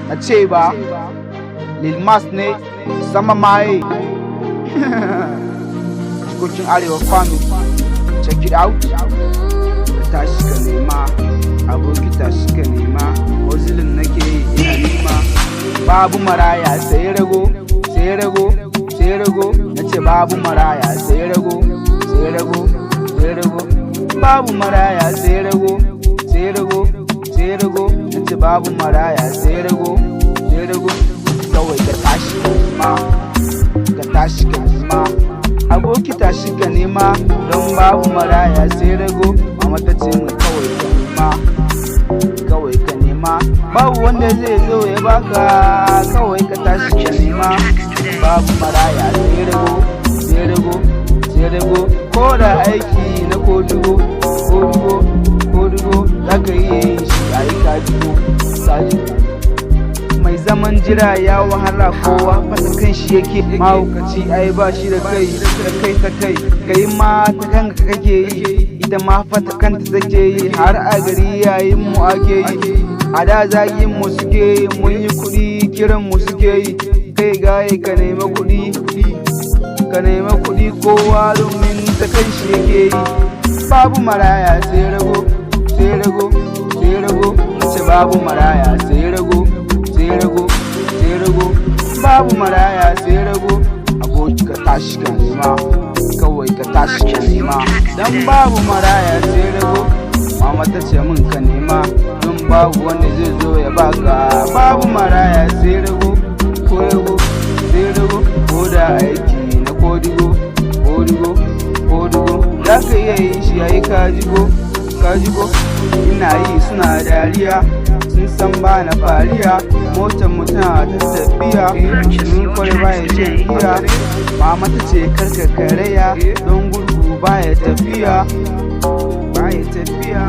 Na ce ba Lil Mas ne sama maye. Jikokin Arewa Family, check it out. Ka tashi ka nema, aboki, tashi ka nema. Hustling nake yi, ina nema. Babu maraya sai rago, sai rago, sai rago. Na ce babu maraya sai rago, sai rago, sai rago. Babu maraya sai rago, sai rago, sai rago. Na ce babu maraya sai rago, sai rago. Kawai ka tashi ka nema, ka tashi ka nema, aboki, tashi ka nema, don babu maraya sai rago. Mama ta ce min kawai ka nema, kawai ka nema, babu wanda zai zo ya baka. Kawai ka tashi ka nema, babu maraya sai rago, sai rago, sai rago. Ko da aiki na kodugo, kodugo, kodugo, za ka iya yin shi a yi kajigo, kajigo. Mai zaman jira ya wahala, kowa fata kan shi yake. Mahaukaci ai ba shi da kai, da kai ta kai, kai ma ta kanka kake yi, ita ma fata kanta take yi. Har a gari yayin mu ake yi, a da zagin mu suke yi. Mun yi kuɗi, kiran mu suke yi. Kai gaye, ka nemi kuɗi, ka nemi kuɗi. Kowa domin ta kan shi yake yi. Babu maraya sai rago, sai rago, sai rago. Ce babu maraya sai rago, sai rago, sai rago. Babu maraya sai rago. Aboki, ka tashi ka nema, kawai ka tashi ka nema, dan babu maraya sai rago. Mama ta ce min ka nema, don babu wanda zai zo ya baka. Babu maraya sai rago, ko rago, sai rago. Ko da aiki na kodigo, kodigo, kodigo, za ka iya yin shi yayi kajigo, kajigo. Ina yi suna dariya, sun san ba na fariya. Motar mu tana ta tafiya, mun kware baya shan giya. Mama ta ce karka karaya, don gurgu baya tafiya, baya tafiya.